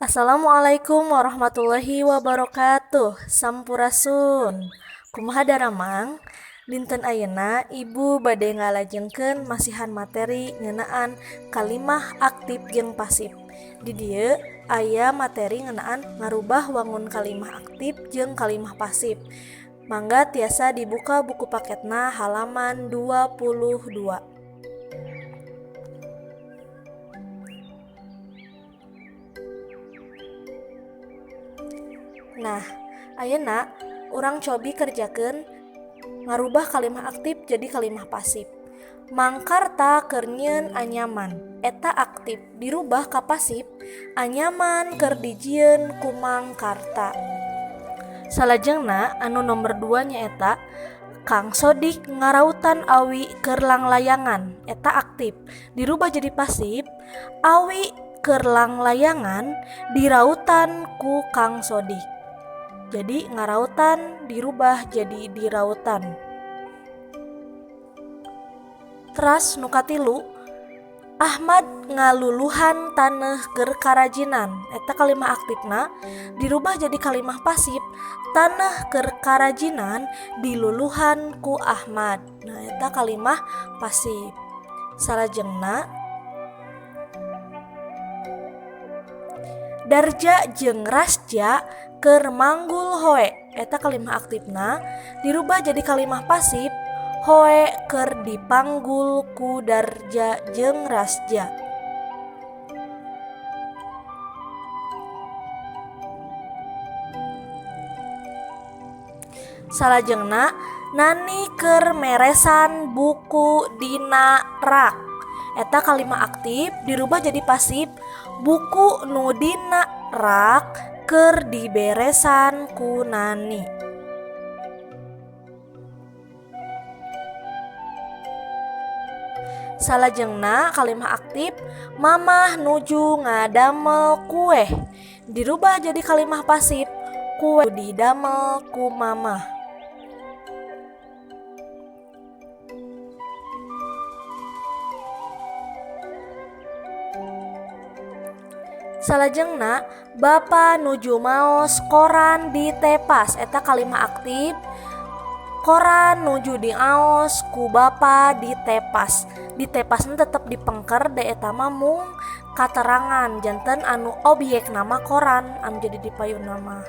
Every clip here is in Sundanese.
Assalamualaikum warahmatullahi wabarakatuh. Sampurasun. Kumaha daramang? Dinten ayeuna Ibu bade ngalajengkeun masihan materi ngeunaan kalimah aktif jeung pasif. Di dieu aya materi ngeunaan ngarubah wangun kalimah aktif jeung kalimah pasif. Mangga tiasa dibuka buku paketna halaman 22. Nah, ayeuna urang cobi kerjakeun ngarubah kalimah aktif jadi kalimah pasif. Mangkarta keur nyieun anyaman, eta aktif dirubah ka pasif anyaman keur dijieun ku Mangkarta. Salajengna anu nomor 2 nyaeta Kang Sodik ngarautan awi keur langlayangan, eta aktif dirubah jadi pasif awi keur langlayangan dirautan ku Kang Sodik. Jadi ngarautan dirubah jadi dirautan. Teras nu katilu, Ahmad ngaluluhan taneuh keur karajinan, eta kalimah aktifna dirubah jadi kalimah pasif taneuh keur karajinan diluluhan ku Ahmad. Nah, eta kalimah pasif. Salajengna Darja jeung Rasja keur manggul hoe, eta kalimah aktifna dirubah jadi kalimah pasif hoe keur dipanggul ku Darja jeung Rasja. Salajengna Nani keur meresan buku dina rak, eta kalimah aktif dirubah jadi pasif buku nu dina rak keur diberesan ku Nani. Salajengna kalimah aktif mamah nuju ngadamel kueh dirubah jadi kalimah pasif kue didamel ku mamah. Salajengna bapa nuju maos koran di tepas, eta kalimah aktif koran nuju diaos ku bapa di tepas. Di tepasna tetep dipengker da eta mah mung katerangan janten anu obyek nama koran anu jadi dipayunna mah.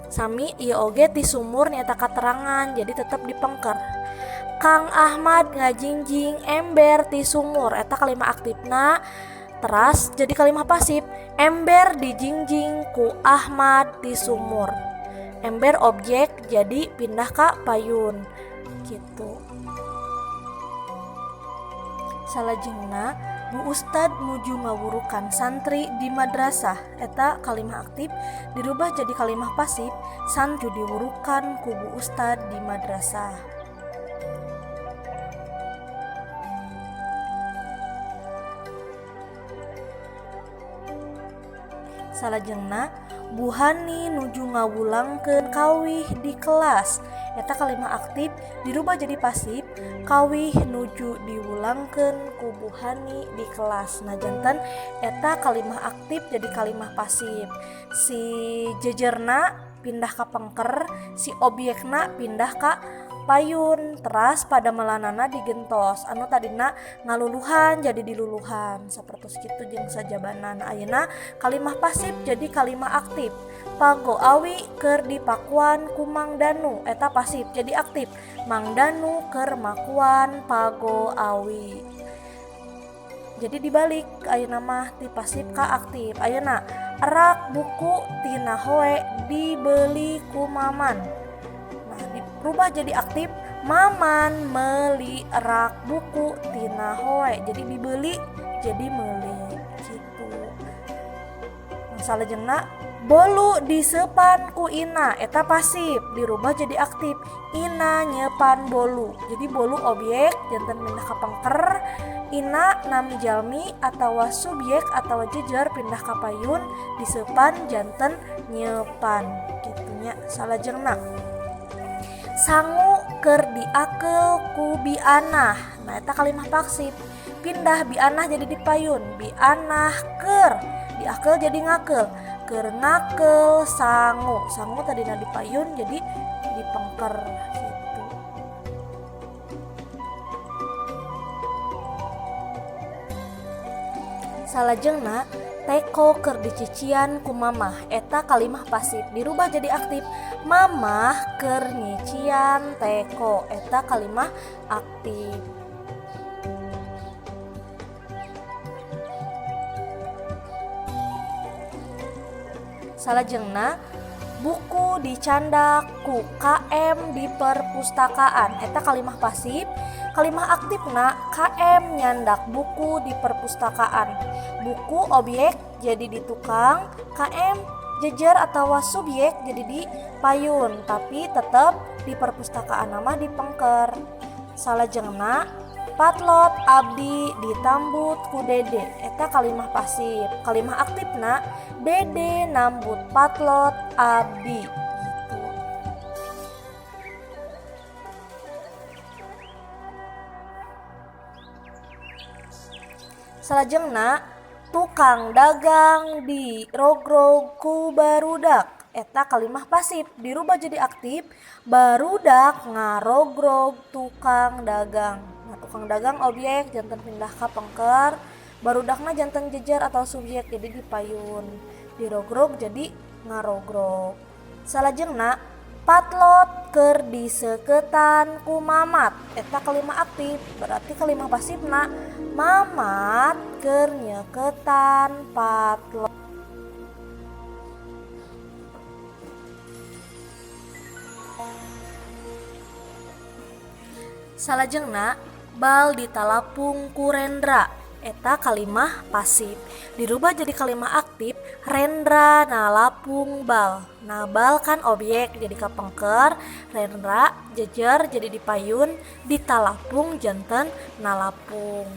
Sami ieu oge ti sumur nyaeta katerangan jadi tetep dipengker. Kang Ahmad ngajingjing ember ti sumur, eta kalimah aktifna teras jadi kalimah pasif ember dijingjing ku Ahmad di sumur. Ember objek jadi pindah ka payun gitu. Salajengna Bu Ustad nuju ngawurukan santri di madrasah, eta kalimah aktif dirubah jadi kalimah pasif santri diwurukan ku Bu Ustad di madrasah. Salajengna Bu Hani nuju ngawulangkeun kawih di kelas, eta kalimah aktif dirubah jadi pasif kawih nuju diwulangkeun ku Bu Hani di kelas. Nah, janten eta kalimah aktif jadi kalimah pasif. Si jejerna pindah ka pengker, si obyekna pindah ka payun, teras pada melanana digentos anu tadina ngaluluhan jadi diluluhan sapertos kitu jeung sajabana. Nah, ayeuna kalimah pasif jadi kalimah aktif pago awi keur dipakuan ku Mang Danu, eta pasif jadi aktif Mang Danu keur makuan pago awi. Jadi dibalik ayeuna mah ti pasif ka aktif. Ayeuna rak buku tina hoe dibeli ku Maman. Nah, dirubah jadi aktif Maman meuli rak buku tina hoe. Jadi dibeli jadi meuli gitu. Nah, salajengna bolu disepan ku Ina, eta pasif dirubah jadi aktif Ina nyepan bolu. Jadi bolu objek janten pindah ka pengker, Ina nami jalmi atawa subjek atawa jejer pindah ka payun, disepan janten nyepan gitunya. Salajengna sangu keur diakeul ku bianah. Nah, eta kalimah pasif pindah bianah jadi dipayun, bianah keur Diakeul jadi ngakeul, keur ngakeul sangu. Sangu tadina dipayun jadi dipengker gitu. Salajengna teko keur dicician ku mamah, eta kalimah pasif dirubah jadi aktif, mamah keur nyician teko, eta kalimah aktif. Salajengna buku dicandak ku KM di perpustakaan, eta kalimah pasif. Kalimah aktifna KM nyandak buku di perpustakaan. Buku objek jadi di tukang, KM jejer atau subjek jadi di payun, tapi tetep di perpustakaan nama di pengker. Salajengna patlot abdi ditambut ku Dede, eta kalimah pasif. Kalimah aktifna Dede nambut patlot abdi gitu. Salajengna tukang dagang dirogrog ku barudak, eta kalimah pasif dirubah jadi aktif, barudak ngarogrog tukang dagang. Nah, tukang dagang objek janten pindah ka pengker, barudakna janten jejer atau subjek jadi dipayun, dirogrog jadi ngarogrog. Salajengna patlot keur diseketan ku mamat, eta kalimah aktif, berarti kalimah pasifna mamat keur nyeketan patlot. Salajengna bal ditalapung ku Rendra, eta kalimah pasif dirubah jadi kalimah aktif, Rendra nalapung bal. Nah, bal kan objek jadi kapengker, Rendra jejer jadi dipayun, ditalapung janten nalapung.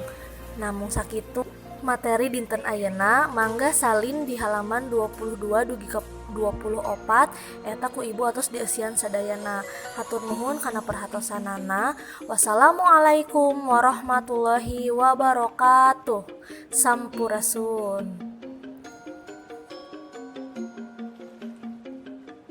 Namung sakitu materi dinten ayeuna, mangga salin di halaman 22 dugi ka 24 eta ku ibu atos dieusian sadayana. Hatur nuhun kana perhatosanana. Wassalamualaikum warahmatullahi wabarakatuh. Sampurasun.